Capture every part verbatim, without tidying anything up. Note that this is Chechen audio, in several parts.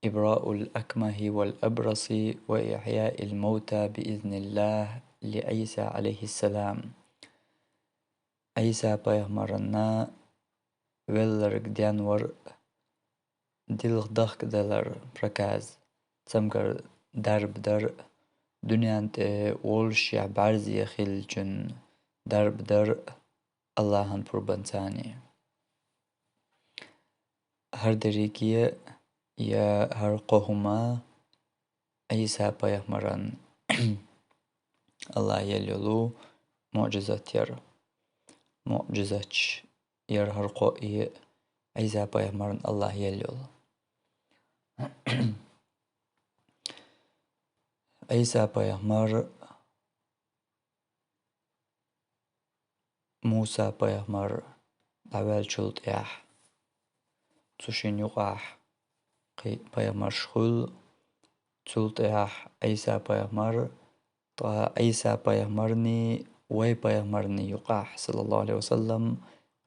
إبراء الأكمه والأبرص وإحياء الموتى بإذن الله لعيسى عليه السلام. Ӏийса пайхамарна велларг денвар, дилха дахкадалар, проказа, цамгар дарба дар, дуьнен тӀе воллушехь бӀаьрзе хиллачун дарба дар Аллахьан пурбанца. ХӀара дерриге я хӀара кхо хӀума Ӏийса пайхамаран Аллахьа елла йолу муӀжизат яра. МуӀжизаташ яра хӀара кхо а Ӏийса пайхамаран Аллахьа елла йолу. Ӏийса пайхамар, Муса пайхамар дӀаваьллачул тӀаьхьа, цу шина юкъахь кхин пайхамарш хуьлу, цул тӀаьхьа Ӏийса пайхамар, ткъа Ӏийса пайхамарний, вай пайхамарний юкъахь, саллаллаху Ӏалайхи ва саллам,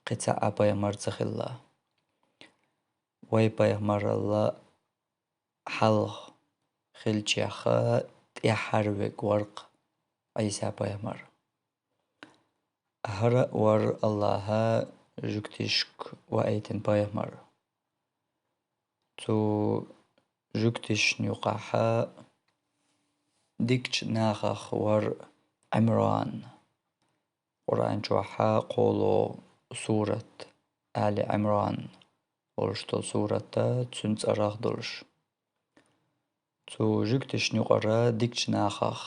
кхин цхьа а пайхамар ца хилла. Вай пайхамаралла хьалха хиллачех тӀаьххьара верг вара-кх Ӏийса пайхамар. ХӀара а вара Аллахьа жуьгташка ваийтина пайхамар. Цу жуьгташна юкъахь дикачу нахах вара Ӏимран. Къуръан чохь кхоалгӀа сурат, Али Ӏимран олуш долу сурат, цуьнан цӀарах долуш. Цу жуьгташна юкъара дикачу нахах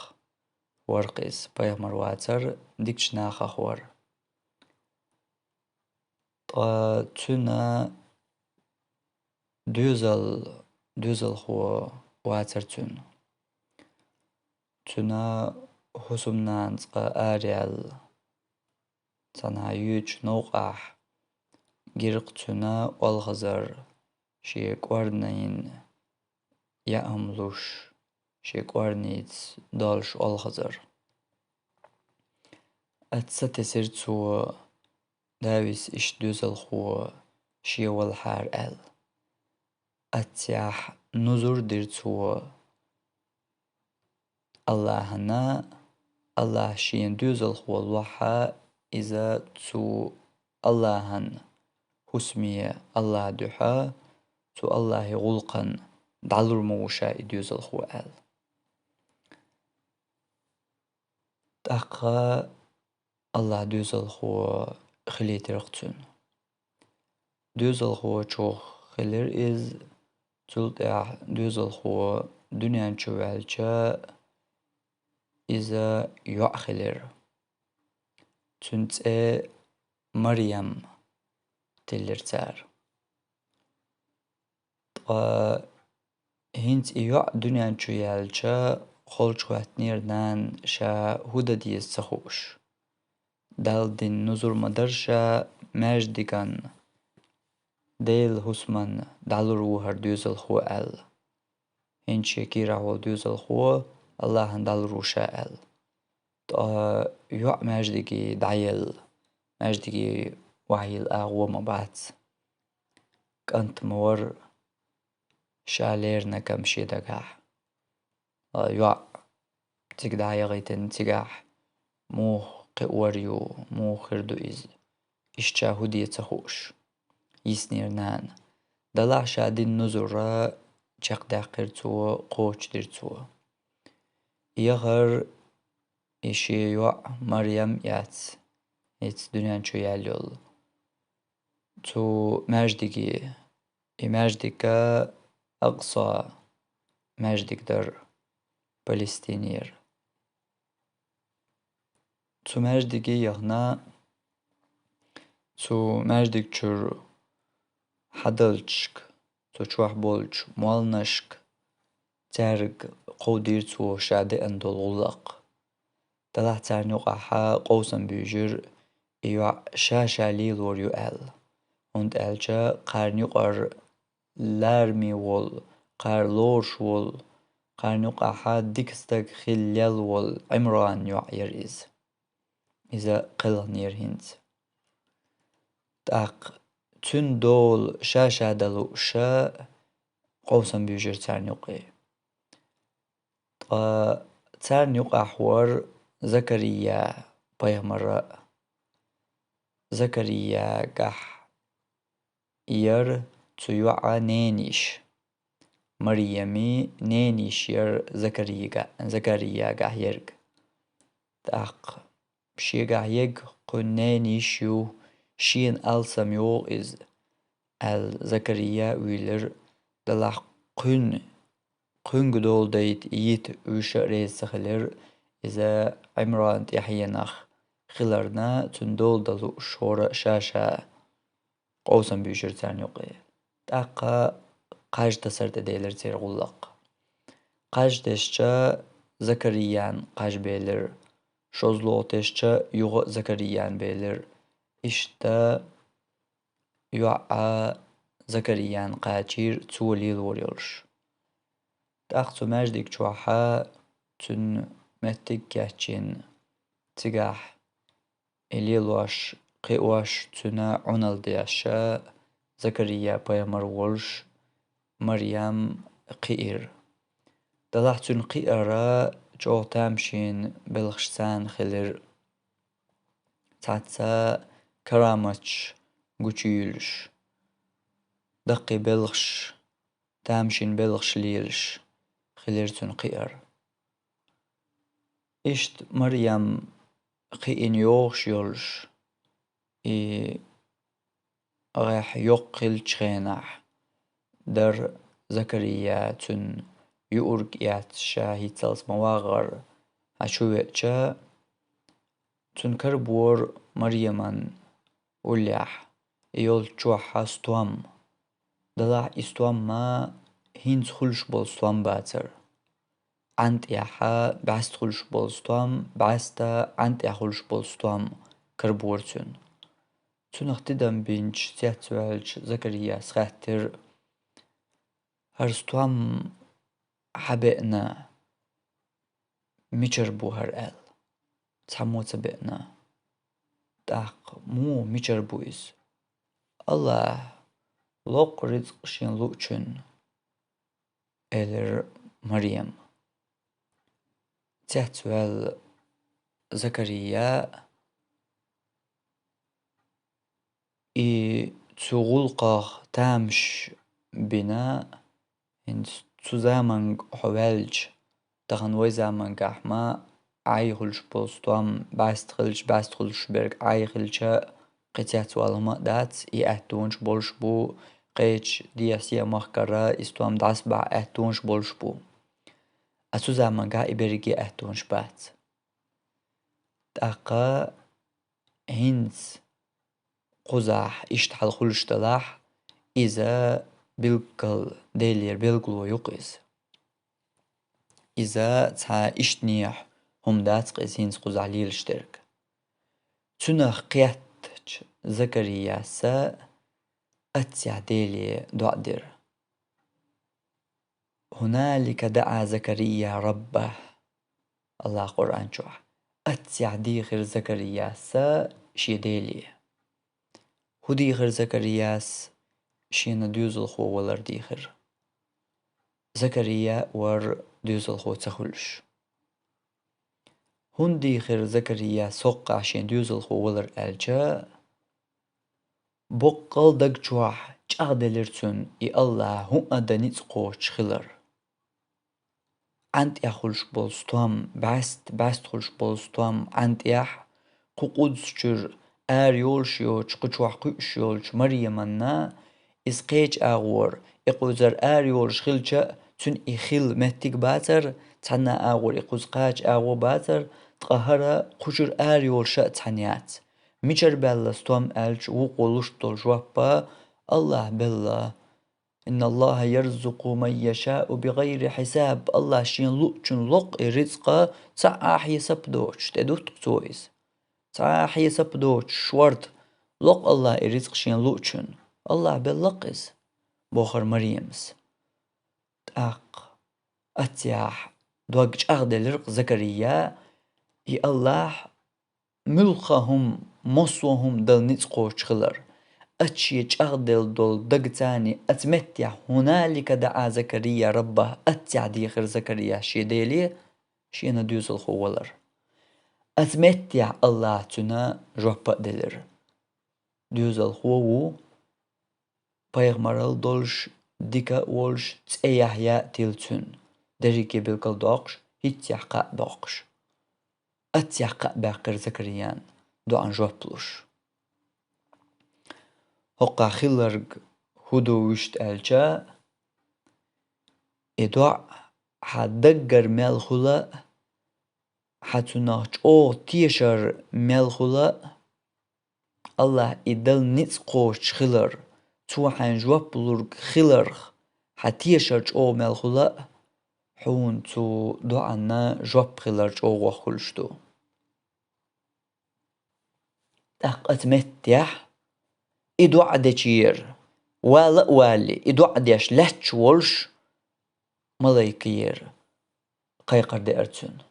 вара-кх иза, пайхамар вацара, дикачу нахах вара. Ткъа цуьнан доьзал, доьзалхо вацара цуьнан. Цуьнан хӀусамнана цкъа араяьлла, цхьана йоьдучу новкъахь гира-кх цуьнан олхазар, шен кӀорнийн яа хӀума луш, шен кӀорница доллуш олхазар. Оццу тесира цо, Давис иштта доьзалхо шен валахьара аьлла. Оццехь нузур дира цо Аллахьана, Аллахь шена доьзалхо лохь, иза цу Аллахьан хӀусаме, Аллахьан дуьхьа, цу Аллахьан гӀуллакхана дӀалур ма ву ша и доьзалхо аьлла. ТӀаккха Аллахьан доьзалхо хилийтира-кх цуьнан. Доьзалхочух хилира иза, цул тӀаьхьа доьзалхо дуьнен чу ваьлча, иза йоӀ хилира. Цуьнан цӀе Марьям тиллира цара. Ткъа хӀинца и йоӀ дуьнен чу яьлча, холчу хӀоьттинера нана ша хӀун дан деза ца хууш. Далла дина нузур ма дара ша маьждиган, Делан хӀусаман дӀалур ву хӀара доьзалхо аьлла. ХӀинца шен кийрахь волу доьзалхо Аллахьан дӀалур ву ша аьлла. Ткъа йоӀ маьждиге дӀаелла, маьждиге охьайилла агӀо ма бац. КӀант ма вара, ша леринарг-м шен дагахь. ЙоӀ цига дӀаяхийтина цигахь, муха кхиор ю, муха хир ду иза, иштта ша хӀун де ца хууш, йиснера нана. Делахь ша дина нузур чекхдаьккхира цо, кхочушдира цо. Яхара и шен йоӀ Марьям яц, хӀинца дуьнен чу яьлла йолу, цу маьждиге. И маьждиг Акъса маьждиг дара Палестинера. Цу маьждиге яхана, цу маьждиг чуьра хьадалчашка, цу чохь болчу молланашка, цаьрга кховдийра цо ша деана долу гӀуллакх. Делахь царна юкъахь къовсам буьйжира, и йоӀ ша-ша лелор ю аьлла, хӀунда аьлча кхарна юкъара лараме волу, кхара лоруш волу, кхарна юкъахь дика стаг хилла лелла волу Ӏимран йоӀ яра иза. Иза кхелхинера хӀинца. ТӀаккха цуьнан дола ша-ша дан лууш, къовсам буьйжира царна юкъе. Ткъа царна юкъахь вара Закария пайхамар а. Закариягахь яра цу йоӀа ненайиша. Марьямин ненайиша яра Закариягахь, Закариягахь ерг. ТӀаккха шегахь ерг кхуьнан ненайиша ю, шена алсам йогӀу иза, аьлла, Закария а вуьйлира, делахь кхуьнан, кхуьнга дола дайта йита вуьйш а реза ца хилира, иза Ӏимран тӀаьхьенах хиларна, цунна дола дан лууш хӀора а ша-ша къовсам буьйжира царна юкъе. ТӀаккха кхаж тасар тӀе делира церан гӀуллакх. Кхаж дешча, Закариян кхаж белира, шозлагӀа тешча, юха а Закариян белира. Иштта йоӀ а Закариян кхачийра, цо лелавар йолуш. ТӀаккха цу маьждиг чохь а цуьнан меттиг кечйина, цигахь и лелош, кхиош, цуьнан Ӏуналла деш а Закария пайхамар волуш Марьям кхиира. Делахь цуьнан кхиар а чӀогӀа тамашийна белхашца хилира. Цхьацца караматаш гучуйуьйлуш, даккхий белхаш, тамашийна белхаш лелаш хилира цуьнан кхиар. Иштта Марьям кхиийна йогӀуш йолуш, и гӀеххьа йоккха хиллачу хенахь, дара Закария цуьнан юург эцна, ша хӀинццалц ма-вагӀара, хьан чу веача, цунна карабора Марьяман уллехь, и йолччохь стом. Делахь и стом а хӀинца хуьлуш болу стом бацара. Ӏан тӀехь а бӀаьста хуьлуш болу стом, бӀаьста Ӏан тӀехь хуьлуш болу стом карабора цуьнан. Цунах тидам бинчу цецваьллачу Закарияс хаьттира: «ХӀара стом хьан беана, мичара бу хӀара?» — аьлла. «Цхьаммо ца беана». «ТӀаккха муха, мичара бу иза?» «АллахӀа локху рицкъ шена луучунна», — элира Марьяма. Цецваьлла Закария и цу гӀуллакхах тамаш бина, хӀинца цу заманга хьо ваьлча, тахана вай замангахь ма Ӏай хуьлуш болу стом, бӀаьста хилча, бӀаьста хуьлуш берг Ӏай хилча, кхин цецвала хӀума а дац, и аьттонаш болуш бу, кхечу дехьа-сехьа махкара и стом дӀасабахьа аьттонаш болуш бу. А цу замангахь и берриге аьттонаш бац. ТӀаккха хӀинца кхузахь иштта хьал хуьлуш делахь, иза билггал Делера билгало ю-кх иза. Иза цхьа иштанехьа хӀума дац-кх иза хӀинца кхузахь лелаш дерг. Цунах кхеттачу Закарияс а цигахь Деле доӀа дира. «ХӀуналика даӀа Закария раббахӀ», — АллахӀа Къуръан чохь. Цигахь дийхира Закарияс шен Деле. ХӀун дийхира Закарияс? Шена доьзалхо валар дийхира. Закария вара доьзалхо ца хуьлуш. ХӀунда дийхира Закарияс хӀокхахь шен доьзалхо валар аьлча, боккъал даг чохь чӀагӀделира цунна и АллахӀа хӀун а дан ницкъ кхочуш хилар. Ӏан тӀехь хуьлуш болу стом, бӀаьста, бӀаьста хуьлуш болу стом Ӏан тӀехь, кху къудсачуьра ара йолуш йоцу, кху чохь кхуьуш йолчу Марьяманна, иза кхечу агӀора и кхузара ара йолуш хилча а, цуьнан и хилла меттиг бацара, цхьана агӀора и кхуза кхача агӀо бацара, ткъа хӀара кху чуьра ара йолуш а цхьаьна яц. Мичара баьлла стом аьлча, вукхо луш долу жоп а: «АллахӀа белла». «Инна Аллаха ярзукъу ман яшаъу бигайри хьисаб». АллахӀа шена луучунна локху и рицкъа, цхьа а хьесап доцуш, тӀедутту-кх цо иза. Цхьа а хьесап доцуш, шорта локху АллахӀа и рицкъа шена луучунна. АллахӀа белла-кх иза, бохура Марьямас. ТӀаккха цигахь дог чӀагӀделира-кх Закария, и АллахӀа муьлхха хӀума, массо а хӀума дан ницкъ кхочуш хилар. Ат шен чӀагӀделла долу дагацани, ацу меттехь, «هنالك دعا زكريا ربه», аццехь дийхира Закарияс шен Деле, шена доьзалхо валар. Ацу меттехь Аллаха цуьнан жоп а делира. Доьзалхо ву, пайхамаралла долуш, дика а волуш, цӀе Яхьъя а тилла цуьнан, дерриге билгалдоккхуш, хӀинццехь кхаъ боккхуш. Аццехь кхаъ баьккхира Закариян доӀан жоп луш. ХӀокхахь хилларг хӀун ду вуьшта аьлча, и доӀа хьан даггара мел хуьла а, хьан цунах чӀогӀа тешар мел хуьла а, Аллаха и дала ницкъ кхочуш хилар, цо хьайна жоп лург хиларх, хьан тешар чӀогӀа мел хуьла а, хьуна цу доӀанна жоп хилар чӀогӀа воккха хуьлуш ду. ТӀаккха ацу меттехь и доӀа дечу яра, вала а валале, и доӀа деш лаьтташ волуш малайк яра, кхайкхар деара цуьнан,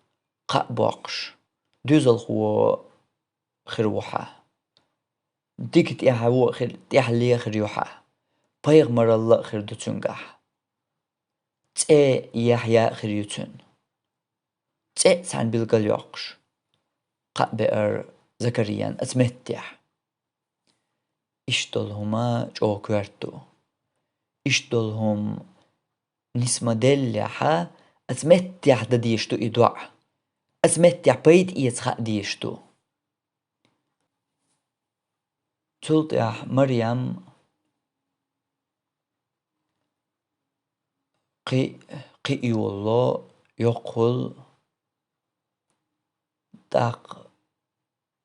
кхаъ боккхуш, доьзалхо хир ву хьан. Дика тӀаьхьо а хир, тӀаьхьале а хир ю хьан. Пайхамаралла а хир ду цуьнгахь. ЦӀе Яхьъя а хир ю цуьнан. ЦӀе а цхьаьна билгалйоккхуш, кхаъ беара Закариян ацу меттехь. Иштта долу хӀума чӀогӀа коьрта ду. Иштта долу хӀума нисма деллехьа, ацу меттехь дан дезаш ду и доӀа. Ацу меттехь пайда эца хаа дезаш ду. Цул тӀаьхьа Марьям кхин, кхин йолало, йоккхул, тӀаккха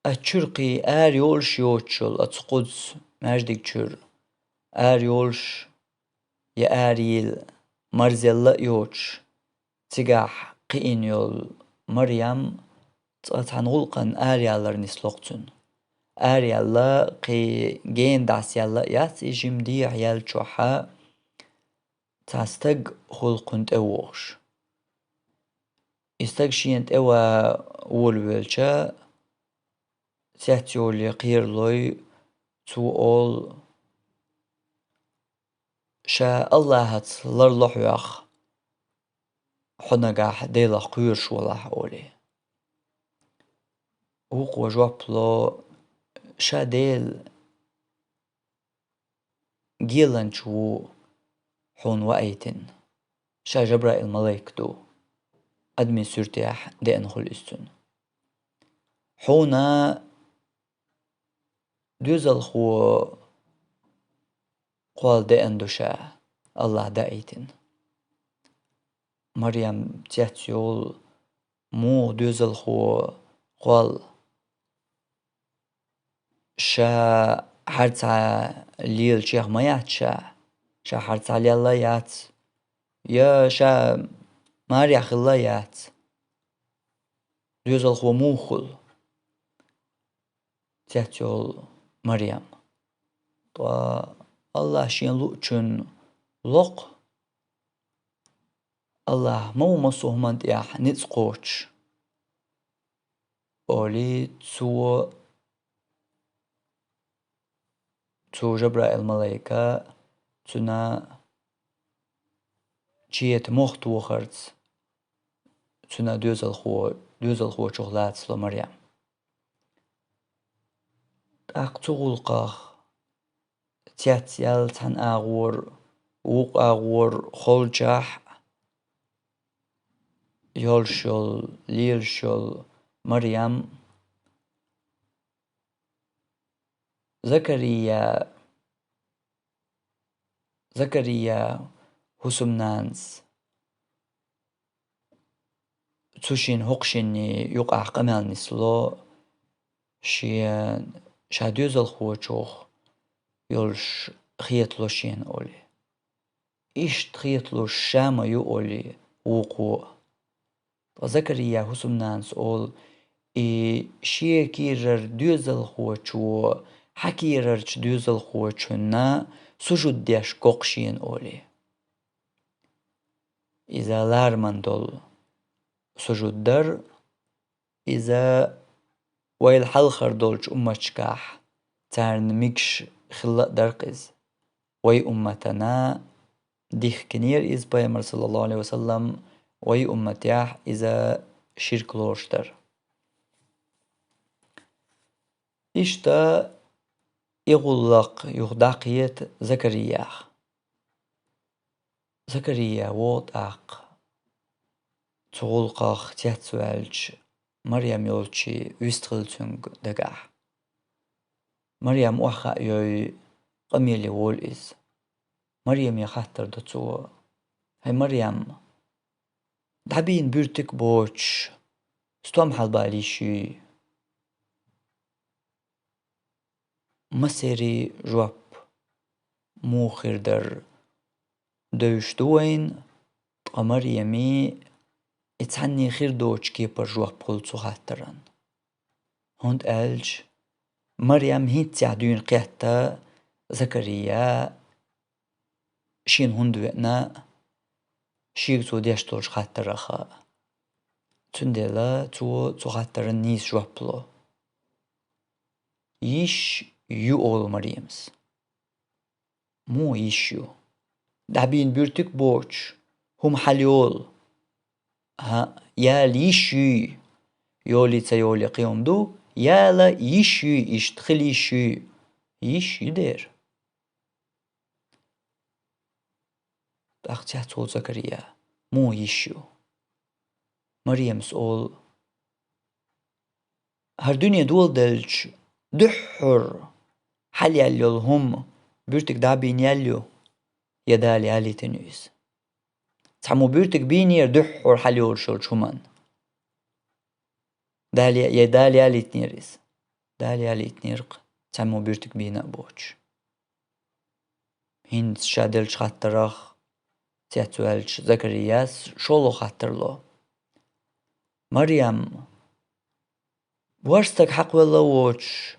ас чуьра кхин ара йолуш йоцуш йолу, ацу кхуза маьждиг чуьра ара йолуш, я арайийла марзелла а йоцуш, цигахь кхиийна йолу Марьям цкъа цхьана гӀуллакхана араяьллар нисло-кх цуьнан. Араяьлла, кхин гена дӀасаяьлла а яц и жима дехьа яьллачохьа, цхьа стаг хуьлу кхунна тӀе вогӀуш. И стаг шена тӀе ван волавелча, цецйолале кхералой, цо олу: «Ша Аллахьаца ларло хьох, хьо нагахь Делах кхоьруш валахь», — олий. Вукхо жоп ло: «Ша Дела геланча ву хьуна ваийтина, ша Жабраил малайк ду, адамийн суьртехь деана хуьлу иза цунна. Хьуна доьзалхо кхолла деана ду ша, Аллахьа даийтина». Марьям цецйолу: «Муха доьзалхо кхолла? Ша хьарцхьа лелачех ма яц ша, ша хьарцхьа лелла яц, я ша марехь хилла яц. Доьзалхо муха хуьлу?» — цецйолу Марьям. «Ткъа Аллахь шен луучунна ло-кх, Аллахь ма ву массо а хӀуманна тӀехь ницкъ кхочуш», — олий цо. Цу Жабраил малайка цуьнан чета мохк тохарца цуьнан доьзалхо, доьзалхочух лацало Марьям. ТӀаккха цу гӀуллакхах цецъяьлла цхьана агӀор, вукху агӀор холчахь йолуш йолу, лелаш йолу Марьям Закария, Закария хӀусамнанас цу шина хӀокху шинна юкъахь къамел нисло, шен, ша доьзалхочух йолуш хетало шена олий. Иштта хеталуш ша ма ю олий вукхо. Ткъа Закария хӀусамнанас олу: «И шен кийрара доьзалхочо хьан кийрарчу доьзалхочунна сужуд деш го-кх шена», — олий. Иза лараман долу сужуд дара, иза вайл хьалхара долчу умматашкахь царна мегаш хилла а дар-кх иза. Вай умматана дихкинера иза пайхамар, саллаллаху Ӏалайхи ва саллам, вай умматехь иза ширк лоруш дар. Иштта и гӀуллакх юха дӀакхета Закариях. Закария вогӀу тӀаккха цу гӀуллакхах цецваьлча, Марьям йолчу вистхила цуьнга дагахь. Марьям охьахаайой, къамеле волу иза. Марьяме хаттар до цо: «ХӀай Марьям, дӀабийна буьртиг боцуш, стом хьалабала йиш юй?» Массеран жоп муха хир дара девзаш ду вайна, ткъа Марьяме и цхьанне хир доцучу кепара жоп хуьлу цу хаттаран. ХӀунда аьлча Марьям хӀинццехь дуьйна кхетта Закария шена хӀунда веана, шега цо деш долчу хаттарах. Цундела цо цу хаттаран нийса жоп ло. Йиш ю олу Марьямас. Муха йиш ю? ДӀабийна буьртиг боцуш, хӀума хьалайолу. ХӀаъ, яла йиш юй? Йолий, ца йолий кхин хӀума ду, яла йиш юй, иштта хила йиш юй? Йиш ю дера. ТӀаккха цецволу Закария: «Муха йиш ю?» Марьямас олу: «ХӀара дуьне доладелча дуьххьара хьалаяьлла йолу хӀума буьртиг дӀа а бийна яьлла ю, я Дала ялийтина ю иза? Цхьаммо буьртиг бийнера дуьххьара хьалайолуш йолчу хӀуманна? Дала я, я Дала ялийтинера иза?» Дала ялийтинера-кх, цхьаммо буьртиг бийна а боцуш. ХӀинца ша деллачу хаттарах цецваьлча, Закарияс шолгӀа хаттар ло: «Марьям, ворхӀ стаг хьакхавелла а воцуш,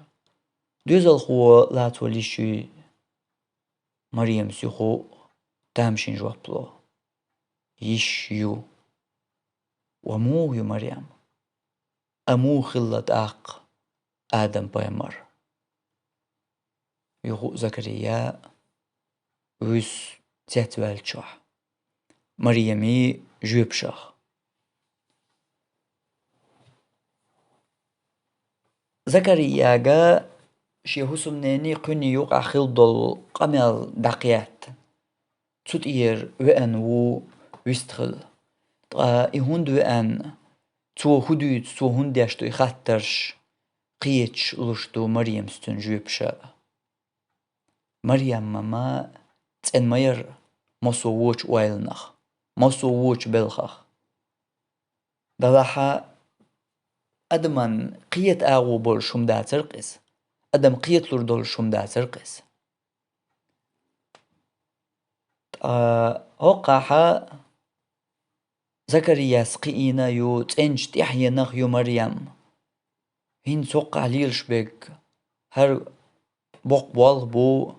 доьзалхо лацавала йиш юй?» Марьямас юха а тамашийна жоп ло: «Йиш ю». «Ва муха ю, Марьям? А муха хилла тӀаккха Адам-пайхамар?» Юха а Закария вуьсу цецваьллачохь Марьямин жоьпашах. Закарияга шен хӀусамненний кхуьнний юкъахь хилла долу къамел дӀакхетта. Цу тӀера веана ву вистхила. Ткъа и хӀунда веана, цо хӀун дуьйцу, цо хӀунда деш ду и хаттарш, кхеташ луш ду Марьямас цуьнан жоьпаша. Марьям-ма цӀена ма яра массо а вочу ойланах, массо а вочу белхах. Делахь а, адаман кхета агӀо болуш хӀума дацара-кх иза, адам кхеталур долуш хӀума дацара-кх иза. Ткъа хӀокхахь а Закарияс кхиийна а ю, цӀеначу тӀаьхьенах ю Марьям. ХӀинца хӀокхахь лелаш берг хӀара боккха болх бу,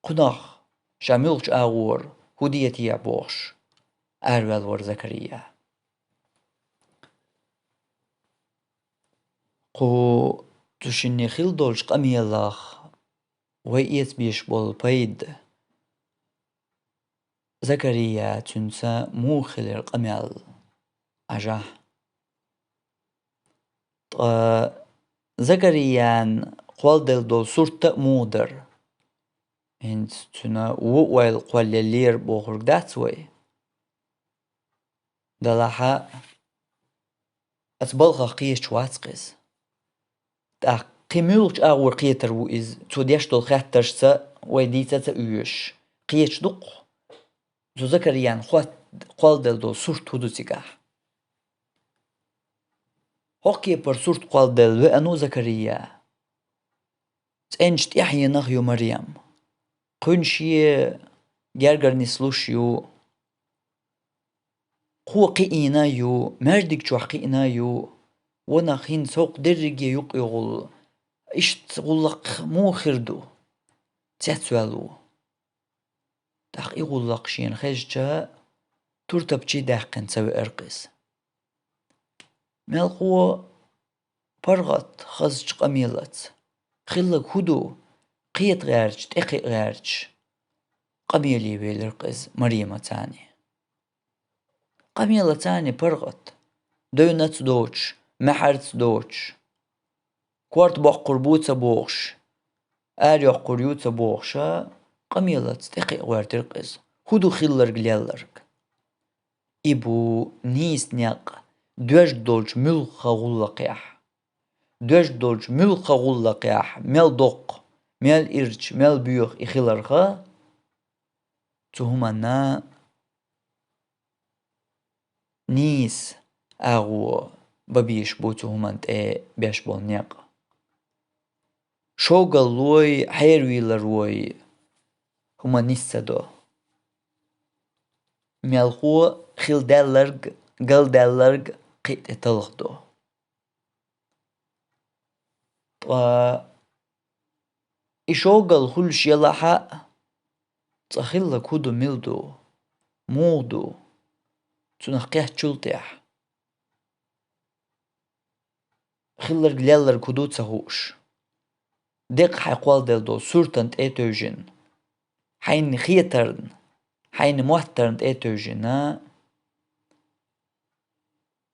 кхунах ша муьлхачу агӀор хӀун де техьа бохуш, араваьлла вара Закария. Кху цу шинне хилла долчу къамелах вай эца безаш болу пайда. Закария цуьнца муха хилира къамел, Ӏажахь. Ткъа Закариян кхолладелла долу сурт а муха дара? ХӀинца цуьнан вон ойла кхоллаеллера бохург дац вай? Делахь а, оцу балхах кхеташ вац-кх иза. ТӀаккха кхин муьлхачу агӀор кхетар ву иза, цо деш долу хаттаршца вай дийца а ца оьшуш, кхеташ ду-кх, цу Закариян хӀотта кхолладелла долу сурт хӀун ду цигахь. ХӀокху кепара сурт кхолладелла веана ву Закария. ЦӀеначу тӀаьхьенах ю Марьям. Кхуьнан шен гергара нислуш ю. Кхо кхиийна а ю, маьждиг чохь кхиийна а ю. Ванах хӀинца хӀокху дерриге юкъ йогӀула, иштта гӀуллакх муха хир ду? Цецваьлла ву. ТӀаккха и гӀуллакх шена хезча, туртапчий даьккхина ца веара-кх иза. Мелхо паргӀат хазачу къамелаца. Хилларг хӀун ду? кхета гӀерташ, тӀекхиа гӀерташ, къамеле велира-кх иза Марема царна. Къамела царна паргӀат, девнаца доцуш, маьхьарца доцуш, корта боккхур бу ца бохуш, арайоккхур ю ца бохуша, къамелаца тӀекхиа гӀоьртира-кх иза. ХӀун ду хилларг, лелларг? И бу нийса некъ доьжна долчу муьлхха гӀуллакхехь. Доьжна долчу муьлхха гӀуллакхехь, мел доккха, мел ирча, мел боьха и хиларха, цу хӀуманна нийса агӀо бан безаш бу цу хӀуманна тӀе беш болу некъ. Шогаллой, хьеравийларой хӀума нис ца до. Мелхо хила даьлларг, галдаьлларг кхин а тӀе талхадо. Ткъа и шогал хуьлуш елахь а, цкъа хилларг хӀун ду, мила ду, муха ду, цунах кхеттачул тӀаьхьа? Хилларг, лелларг хӀун ду ца хууш, деккъа хьайн кхолладелла долу суртана тӀе а тевжина, хьайна хетарна, хьайна моттарна тӀе а тевжина,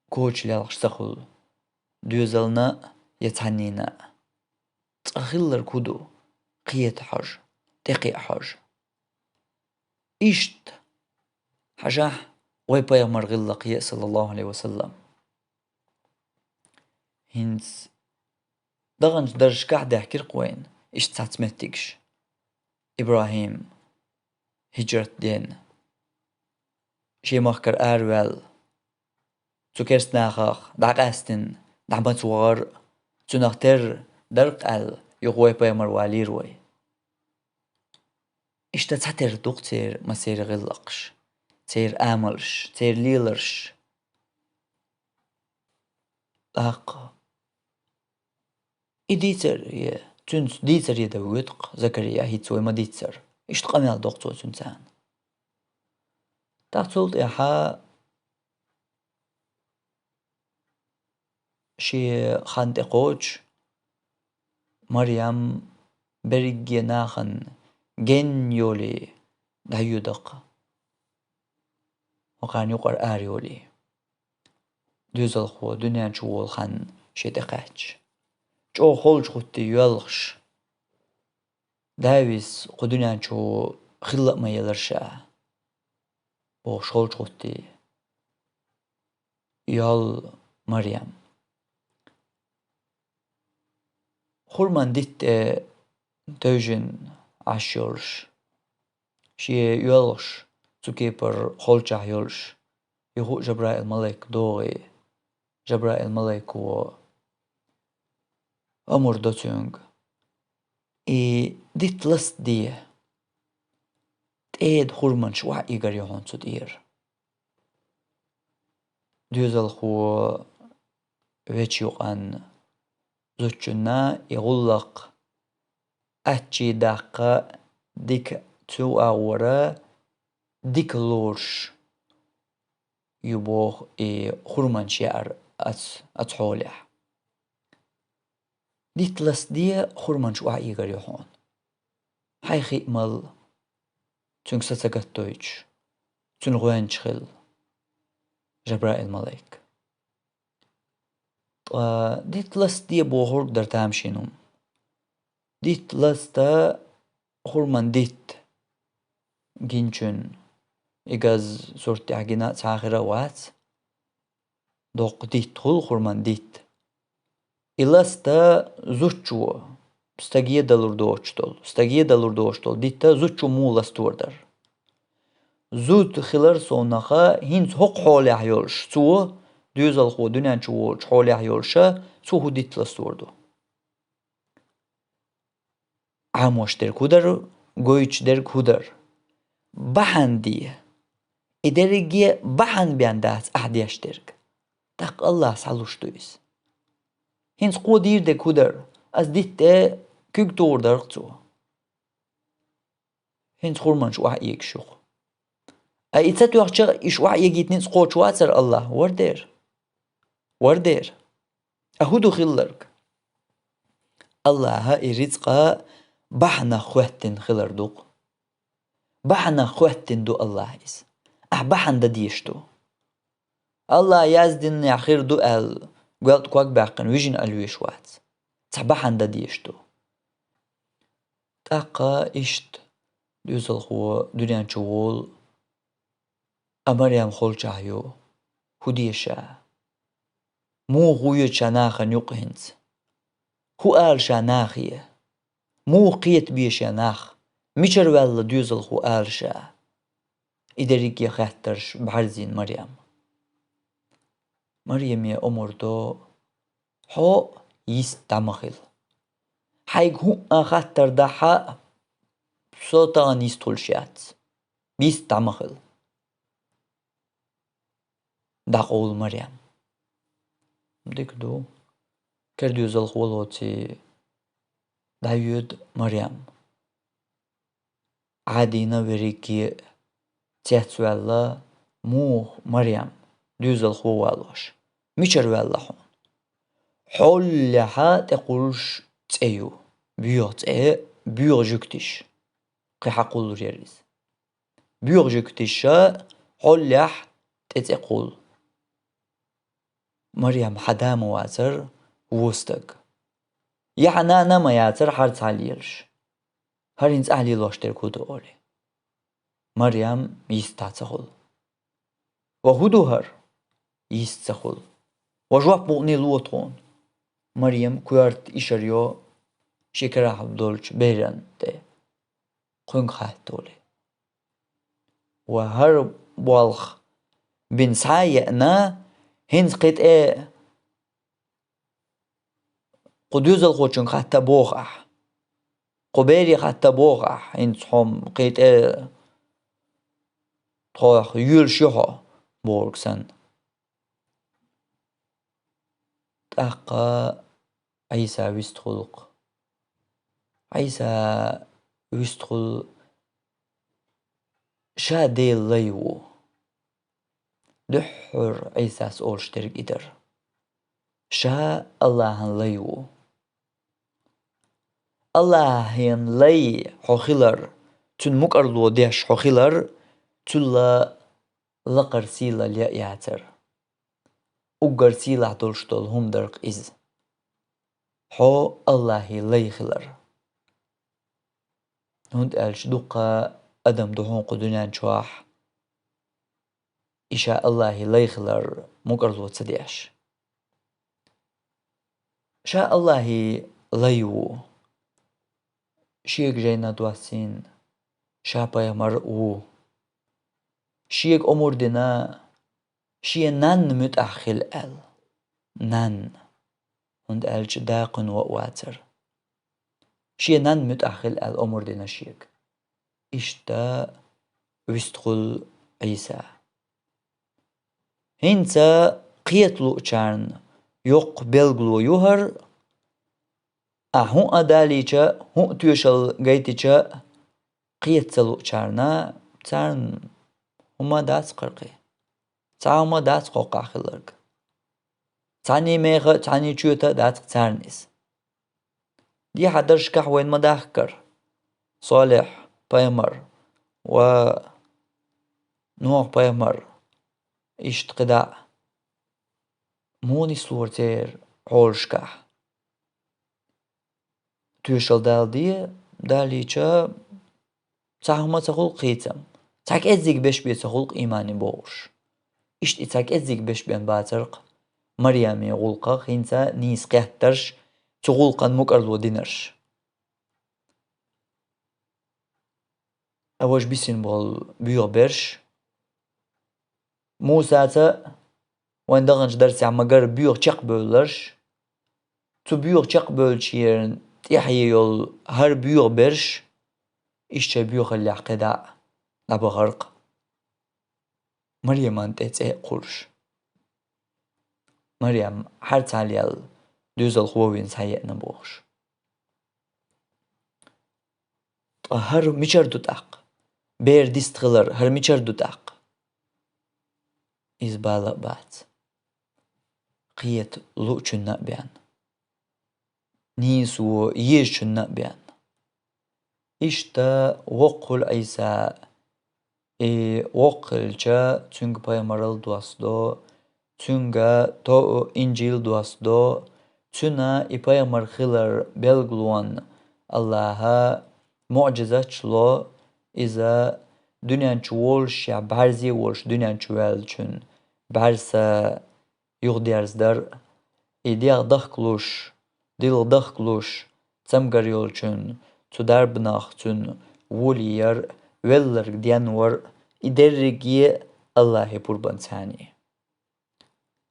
коча лелхаш ца хуьлу, доьзална а я цхьаннена а. Цкъа хилларг хӀун ду, кхета хьожа, тӀекхиа хьожа. Иштта, хьажахь, вай пайхамар гӀиллакхе а, саллаллаху Ӏалайхи ва саллам. ХӀинца даханчу даржашкахь даьхкира-кх вайна иштта цхьацца меттигаш. ИбрахӀим хӀижрат ден, шен махкара араваьлла, цу керста нахах дӀакъаьстина, дӀа маца вахар а, цунах терра дара-кх аьлла, юха вай пайхамар валийра вай. Иштта цхьатерра ду-кх церан массеран гӀиллакхаш, церан амалш, церан леларш. ТӀаккха и дийцаре, цуьнца дийцаре дан воьду-кх Закария, хӀинца вай ма-дийццара. Иштта къамел до-кх цо цуьнца. ТӀаккха цул тӀаьхьа шен хан тӀекхочуш, Марьям берриге нахана генна йолий дӀайоьду-кх, хӀокхарна юкъара арайолий. Доьзалхо дуьнен чу волу хан шен тӀекхаьчча, чӀогӀа холчахӀуттий йоьлхуш, Давис кху дуьнен чу хилла а ма елара ша, бохуш холчахӀуттий йолу Марьям. Хурман дитта тӀе тевжина Ӏаш йолуш, шен йоьлхуш, цу кепара холчахь йолуш, юха а Жабраил-малайк догӀий, Жабраил-малайко амур до цуьнга: «И дитт ластаде, тӀеда хурманаш охьаигар ю хьуна цу тӀера». Доьзалхо вечу юкъанна зудчунна и гӀуллакх аттачу даккха дика цу агӀора дика лоруш ю боху и хурманаш яар оцу, оцу хьолехь. Дитт ластаде, хурманаш охьаигар ю хьуна. Хьайн хи а малла, цуьнга са ца гатдойтуш, цуьнан гӀоьнча хила Жабраил-малайк. Ткъа дитт ластаде бохург дара тамашийна хӀума. Дитт ласта хурман дитт гинчун, и газ сурт тӀехь гина а цхьа а хир а вац. Доккха дитт хуьлу хурман дитт. И ласта зудчо, стаге далур доцуш долу, стаге далур доцуш долу дитта зудчо муха ластор дара. Зуда хилар совнаха хӀинца хӀокху хьолехь йолуш, цо, доьзалхо дуьнен чу волчу хьолехь йолуша, цо хӀун дитт ластор ду? Ӏамош дерг хӀун дара, гойтуш дерг хӀун дара? Бахьана де. И дерриге бахьана бен дац ахь деш дерг. ТӀаккха Аллахьа схьалуш ду иза. ХӀинца кхо дийр дерг хӀун дара? Ас дитт тӀе куьг тухур дара-кх цо. ХӀинца хурманаш охьаэгаш ю-кх. Ткъа и ца тоьхча, иш охьаэгийта ницкъ кхочуш вацара Аллахь? Вара дера. Вара дера. Ткъа хӀун ду хилларг? Аллахьа и рицкъа бахьанах хоьттина хилар ду-кх. Бахьанах хоьттина ду АллахӀа иза. Ахь бахьана дан дезаш ду. АллахӀа яздинехь хир ду аьлла, гоьлтӀа ког баьккхина вижина ала везаш вац. Цхьа бахьана дан дезаш ду. ТӀаккха иштта доьзалхо дуьнен чу волу, а Марьям холчахь ю. ХӀун де ша? Муха вуьйцу ша нахана юкъа хӀинца? ХӀун ала ша нахе? Муха кхетабе ша нах? Мичара ваьлла доьзалхо ала ша? И дерриге хаттарш бӀаьрзийна Марьям. Марьяме омра до: хьо йист дӀа ма хила. Хьайга хӀуъа хаттар дахь а, со тахана йист хуьлуш яц. Йист дӀа ма хила. ДӀакъовла Марьям. Дика ду. Кер доьзалхо лоций дӀайоьду Марьям. Ӏадийна верриге цецваьлла: муха, Марьям, доьзалхо валош? Мичара ваьлла хьуна? Хьолехьа тӀекхуллуш цӀе ю. БоьгӀа цӀе, боьгӀа жуьгтиш. Кхин хьакхуллур яра иза. БоьгӀа жуьгтиш а, хьолехь тӀе цӀе кхуллу. Марьям, хьан да ма вацара вон стаг. Я хьан нана ма яцара хӀара цхьа лелаш. ХӀара хӀинца ахь лелош дерг хӀун ду олий? Марьям, йист дӀа ца хуьлу. Ва хӀун ду хӀара? Йист ца хуьлу. Ва жоп мукъане ло тхуна? Марьям коьрта ишар йо шен карахь долчу беран тӀе. Кхуьнга хатта олий. Ва хӀара болх бина схьа а еана, хӀинца кхин тӀе кху доьзалхочуьнга хатта боху ахь. Кху бере хатта боху ахь, хӀинца хьо кхин тӀе тхох йоьлуш ю хьо, бохург санна. ТӀаккха Ӏийса вистхуьлу-кх. Ӏийса вистхуьлу, ша Делан лай ву. Дуьххьара Ӏийсас олуш дерг и дара. Ша АллахӀан лай ву. АллахӀан лай хьо хилар, цуьнан мукӀарло деш хьо хилар, цул лакхара сийлалла яцара. Уггар сийлахь долуш долу хӀума дара-кх иза. Хьо АллахӀан лай хилар. ХӀунда аьлча дуккха адам ду хьуна кху дуьнен чохь, и ша АллахӀан лай хилар мукӀарло ца деш. Ша АллахӀан лай ву. Шега жайна доссийна, ша пайхамар а ву. Шега омра дина, шен нанна муьтӀахь хила аьлла. Нанна. ХӀунда аьлча да кхуьнан ван а вацара. Шен нанна муьтӀахь хила аьлла омра дина шега. Иштта вистхуьлу Ӏийса. ХӀинца кхета луучарна йоккха белгало ю хӀара, ахь хӀун а далийча, хӀун а тоьшалла гайтича, кхета ца луучарна, царна хӀума дац кхаркхе. Цхьа хӀума дац кхоккхахь хилларг. Цхьанний меха а, цхьанний чоьта а дац-кх царна иза. Дехьа даржашкахь вайна ма дахкара Солихь пайхамар ва Нохь пайхамар, иштта кхидӀа а. Муха нислора церан хьолашкахь? Тоьшалла далале, далийча, цхьа хӀума ца хуьлу-кх хийцам. Цхьа кӀеззиг беш бен ца хуьлу-кх иймане бохуш. Иштта и цхьа кӀеззиг беш бен бацара-кх Марьяман гӀуллакхах хӀинца нийса кхетарш, цу гӀуллакхан мукӀарло динарш. Ткъа важа бисина болу боьха берш. Мусаца, вайн даханчу дарсехь ма-гарра, боьха чекхбевлларш. Цу боьха чекхбевллачеран тӀаьхье йолу хӀара боьха берш, иштта шайн боьхаллехь кхидӀа а дӀабахара-кх. Марьяман тӀе цӀе а кхуллуш. Марьям, хӀара цхьа лелла, доьзалхо вина схьаеана бохуш. Ткъа хӀара мичара ду тӀаккха? Бер дистхилар, хӀара мичара ду тӀаккха? Иза бала а бац. Кхета луучунна а бен. Нийсо езачунна а бен. Иштта воккха хуьлу Ӏийса. И воккха хилча, цуьнга пайхамаралла доссадо, цуьнга то-, инжил доссадо, цуьнан и пайхамар хилар билгалонаш Аллаха муӀжизаташ ло, иза дуьнен чу волушехь, бӀаьрзе а волуш дуьнен чу ваьллачун бӀаьрса юхадерзадар, и дегӀ дахкалуш, дилха дахкалуш, цамгар йолчун, цу дарбанах цуьнан волаяр, велларг денвар, и дерриге а Аллахьан пурбанца.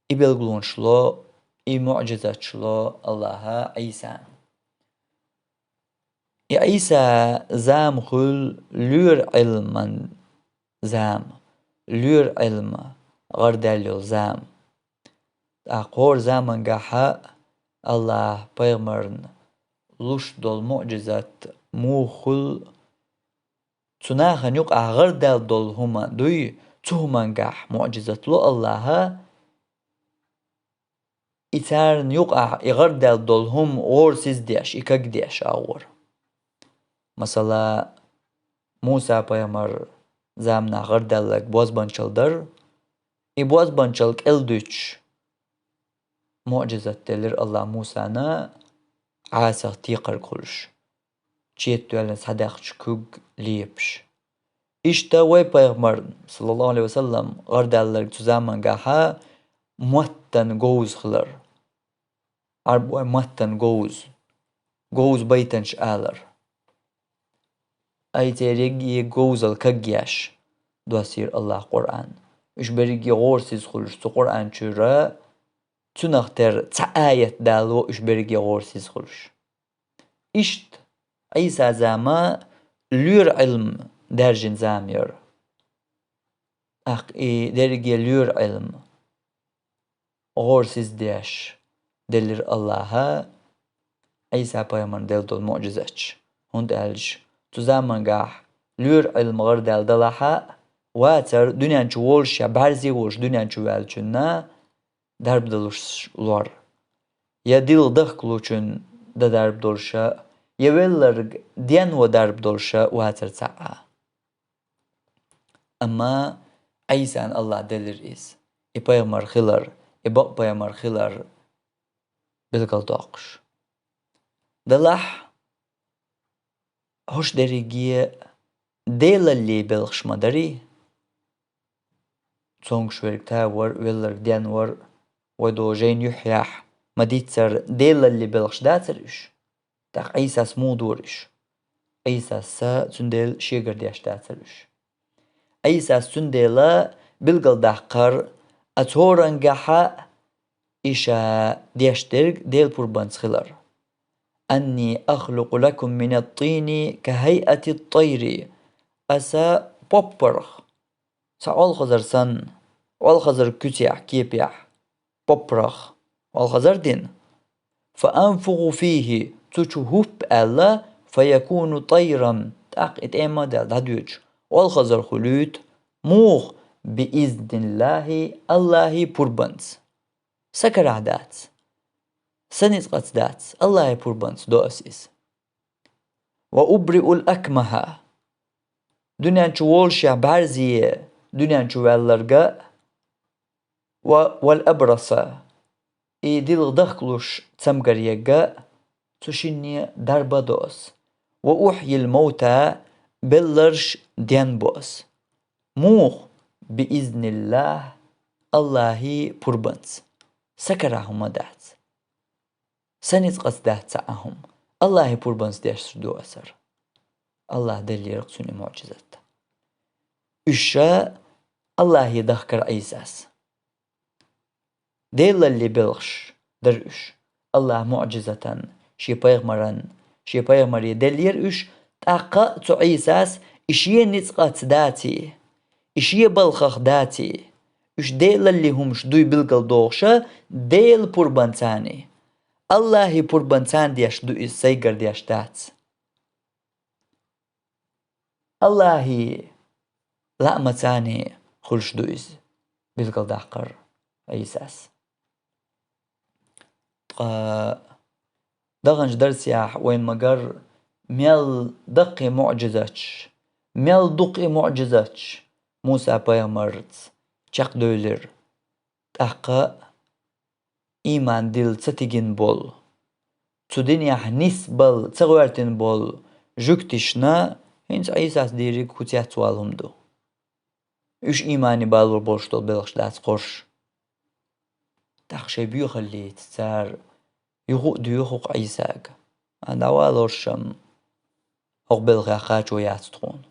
И билгалонаш ло, и муӀжизаташ ло Аллаха Ӏийсан. И Ӏийса зама хуьлу лоьран Ӏилман зама, лоьран Ӏилма гӀардаьлла йолу зама. ТӀаккха хӀора замангахьа Аллаха пайхамарна луш долу муӀжизат муха хуьлу, цу нахана юкъахь гӀардаьлла долу хӀума дуй, цу хӀумангахь муӀжизат ло Аллаха, и царна юкъахь и гӀардаьлла долу хӀума гӀорасиз деш, и кагдеш агӀор. Масала, Муса-пайхамар заманахь гӀардаьлларг бозбанчалла дара, и бозбанчалла кӀел дуьтуш, муӀжизат делира Аллаха Мусана, Ӏасах текхарг хуьлуш, четта йоьллина схьадаьккхича куьг лепаш. Иштта вай пайхамарна, саллаллаху Ӏалайхи ва саллам, гӀардаьлларг цу замангахьа маттан говза хилар. Ӏарбой маттан говза, говза байтанаш алар. Ай церан ерриге говзалла кагъеш доссийра Аллаха Къуръан. Уьш берриге гӀорасиз хуьлуш цу Къуръан чуьра, цунах тера цхьа аят далаво уьш берриге гӀорасиз хуьлуш. Иштта Ӏийса зама лоьран Ӏилма даьржина зама яра. ТӀаккха и дерриге лоьран Ӏилма гӀорасиз деш делира Аллаха Ӏийса-пайхамарна делла долу муӀжизаташ. ХӀунда аьлча цу замангахь лоьран Ӏилма гӀардаьлла далахьа, вацар дуьнен чу волушехь, бӀаьрзе а волуш дуьнен чу ваьллачунна дарба далуш лор. Я дилха дахкалучун дан дарба долуша, я велларг денван дарба долуша вацар цхьаъ. Амма Ӏийсана Аллаха делира иза, и пайхамар хилар, и бакъ пайхамар хилар билгалдоккхуш. Делахь, хӀуш дерриге а Делаллин белхаш ма дарий. Цомгуш верг тавар, велларг денвар, вай догӀу жайна юьххьехь ма-дийццара Делаллин белхаш дацара уьш. ТӀаккха Ӏийсас муха дора уьш? Ӏийсас цундела шегара деш дацара уьш. Ӏийсас цундела билгалдаккхара, а цу хӀорангахьа и ша деш дерг Делан пурбанца хилар. «Анни ахлукъу лакум минат-тӀийни ка хӀайъатит-тӀайри». Аса поппарх, цхьа олхазар санна, олхазар куьцехь, кепехь, поппарх, олхазар дина. «Фа анфуху фийхи», цу чу хӀуп аьлла, «фа якуну тӀайран», тӀаккха и тӀема а даьлла дӀадоьдуш, олхазар хуьлуьйту. Муха? «Би изниллахи», Аллахьан пурбанца. Сан карахь дац. Сан ницкъаца дац. Аллахьан пурбанца до аса иза. «Ва убриул акмаха». Дуьнен чу волушехь бӀаьрзе, дуьнен чу ваьлларга, ва, вал абраса, и дилха дахкалуш цамгар ерга, цу шинне дарба а до ас. «Ва ухьйил маута», белларш денбо ас. Муха? «Би изниллах», Аллахьан пурбанца. Сан карахь хӀума дац. Сан ницкъаца дац цхьа а хӀума. Аллахьан пурбанца деш ду аса хӀара. Аллаха деллера цунна и муӀжизат. Уьш ша Аллахье дахкара Ӏийсас. Делаллин белхаш дара уьш. Аллаха муӀжизатан, шен пайхамаран, шен пайхамаре деллера уьш, тӀаккха а цу Ӏийсас и шен ницкъаца даций, и шен балхах даций, уьш Делаллин хӀумаш дуй билгалдохуша, Делан пурбанцаний. Аллахьан пурбанцаний деш ду иза, сайгара деш дац. Аллахьан лаамацаний хуьлуш ду иза, билгалдаккхара Ӏийсас. Ткъа даханчу дарсехь вайна ма-гарра, мел даккхий муӀжизаташ, мел дукха и муӀжизаташ Муса-пайхамарца чакхдевлира. ТӀаккха ийман дилла ца тигина болу, цу динехь нисбала ца гӀоьртина болу жуьгташна хӀинца Ӏийсас дийриг хӀу цецвала хӀума ду. Уьш иймане балор болуш долу белхаш дац кхуьш. ТӀаккха шайн боьхаллица цара юха а доьху-кх Ӏийсага: «А, дӀавалоршам, хӀокху белхех кхачо яц тхуна.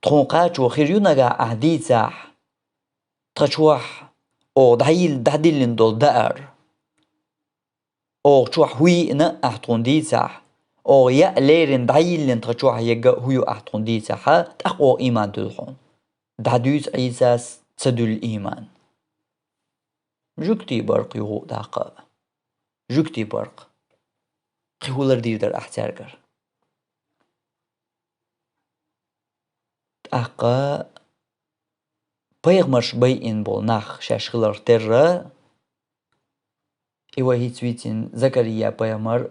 Тхуна кхачо хир ю нагахь ахь дийцахь, тхан чохь оха дӀайилла, дӀадиллина долу даар. Оха чохь хӀу йиъна ахь тхуна дийцахь, оха яа леррина дӀайиллина тхан чохь ерг хӀу ю ахь тхуна дийцахь, тӀаккха оха ийман дуьллу хьуна». ДӀадуьйцу Ӏийсас ца дуьллу ийман. Жуьгтий бара-кх юха а даккха а. Жуьгтий бара-кх. Кхин хӀун лардийр дара ахь цаьргара? ТӀаккха пайхамарш байина болу нах шаьш хиларх терра, и вай хӀинца вийцина Закария-пайхамар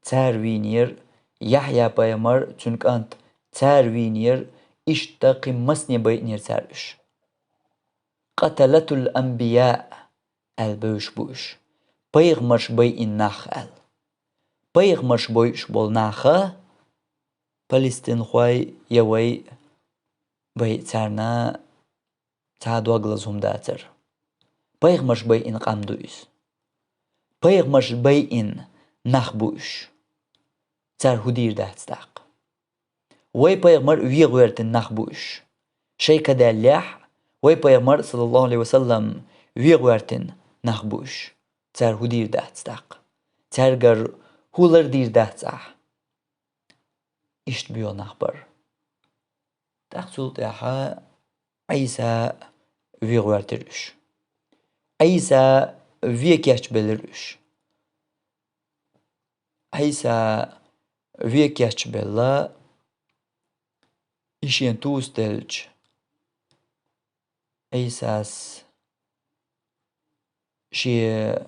цара вийнера, Яхьъя-пайхамар, цуьнан кӀант, цара вийнера, иштта кхин масане байинера цара уьш. «Къаталатул анбияъ», аьлла бевзаш бу уьш. Пайхамарш байина нах аьлла. Пайхамарш бойуш болу наха, палестинхой я вай, бай царна цхьа а дог лаза хӀума дацара. Пайхамарш байина къам ду иза. Пайхамарш байина нах бу уьш. Цара хӀу дийр дац тӀаккха? Вай пайхамар вен гӀоьртина нах бу уьш. Шайн ка даьллехь, вай пайхамар, саллаллаху Ӏалайхи ва саллам, вен гӀоьртина нах бу уьш. Цара хӀу дийр дац тӀаккха? Цаьргара хӀу лардийр дац ахь? Иштта боьха нах бара. ТӀаккха цул тӀаьхьа Ӏийса вен гӀоьртира уьш. Ӏийса вен кечбелира уьш. Ӏийса вен кечбелла, и шена тусаделча, Ӏийсас шен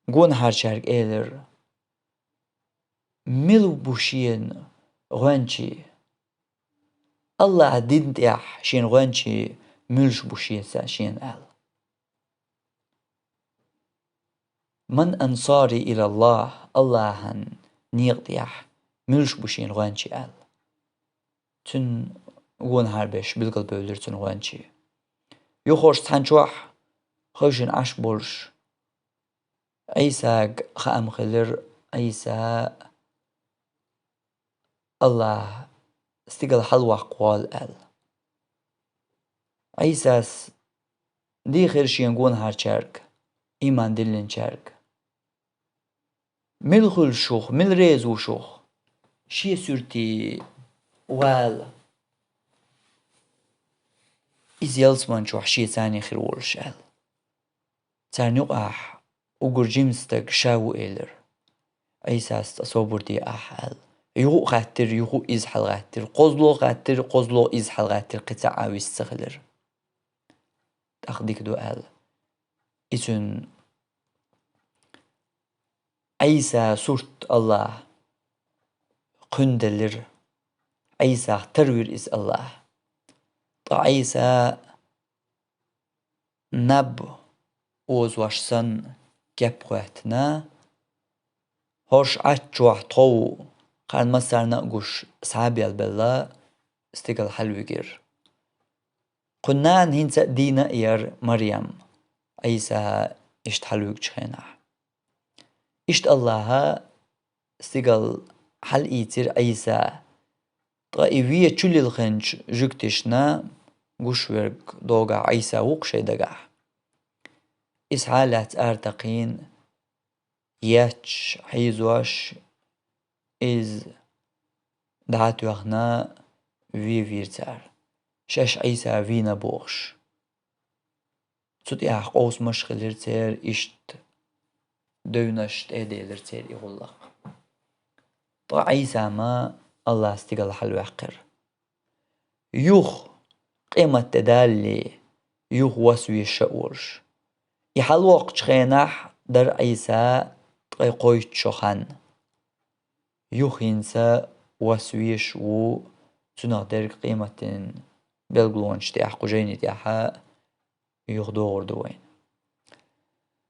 гонахьарчаьрга элира: «Мила бу шена гӀоьнчий? АллахӀан дин тӀехь шена гӀоьнчий муьлш бу шеца шена?» — аьлла. «Ман ансари илаллахӀ», АллахӀан некъа тӀехь муьлш бу шена гӀоьнчий аьлла. Цуьнан гонахьарберш билгалбевлира цуьнан гӀоьнчий. Юххерчу цхьана чохь хевшина Ӏаш болуш, Ӏийсага хаам хилира, Ӏийса АллахӀ стигала хьалаваккха волу аьлла. Ӏийсас дийхира шен гонахьарчаьрга, ийман диллинчаьрга: «Мила хуьлу шух, мила реза ву шух, шен суьрте вала, иза ялсаман чохь шеца хир волуш?» — аьлла. Царна юкъахь уггар жима стаг ша ву элира. Ӏийсас цкъа собар де ахь аьлла. Юха а хаьттира, юха а иза хьалагӀаьттира, кхозлагӀа хаьттира, кхозлагӀа иза хьалагӀаьттира, кхин цхьа а вист ца хилира. ТӀаккха дика ду аьлла. И цуьнан Ӏийса сурт АллахӀа кхуьнделира, Ӏийсах тарвира иза АллахӀа. Ткъа Ӏийса наб озош санна кеп хӀоьттина, хӀорш Ӏаччохь тхов кхарна массарна а гуш схьабелбелла, стигала хьалвигира. Кхуьнан нана хӀинца а дийна а яра Марьям, Ӏийса иштта хьалвуьгучу хенахь. Иштта АллахӀа стигала хьалийцира Ӏийса, ткъа и вен чулилхинчу жуьгташна гуш верг догӀу Ӏийса ву-кх шайн дагахь. Иза схьа а лаьцна аратакхийна, етташ, хьийзош, иза дӀа а тоьхна, вен вийра цара, шаьш Ӏийса вийна бохуш. Цу тӀехь къовсамаш хилира церан, иштта девнаш тӀе а делира церан и гӀуллакх. Ткъа Ӏийса-м АллахӀа стигала хьалаваьккхира. Юха, къематде далале, юха вас везаш а волуш. И хьалавоккхучу хенахь дара Ӏийса ткъе кхойтта шо хан. юха хӀинца вас веш ву, цунах дерг къематдийнан белгалонаш тӀехь, кху жайни тӀехь юха догӀур ду вайна.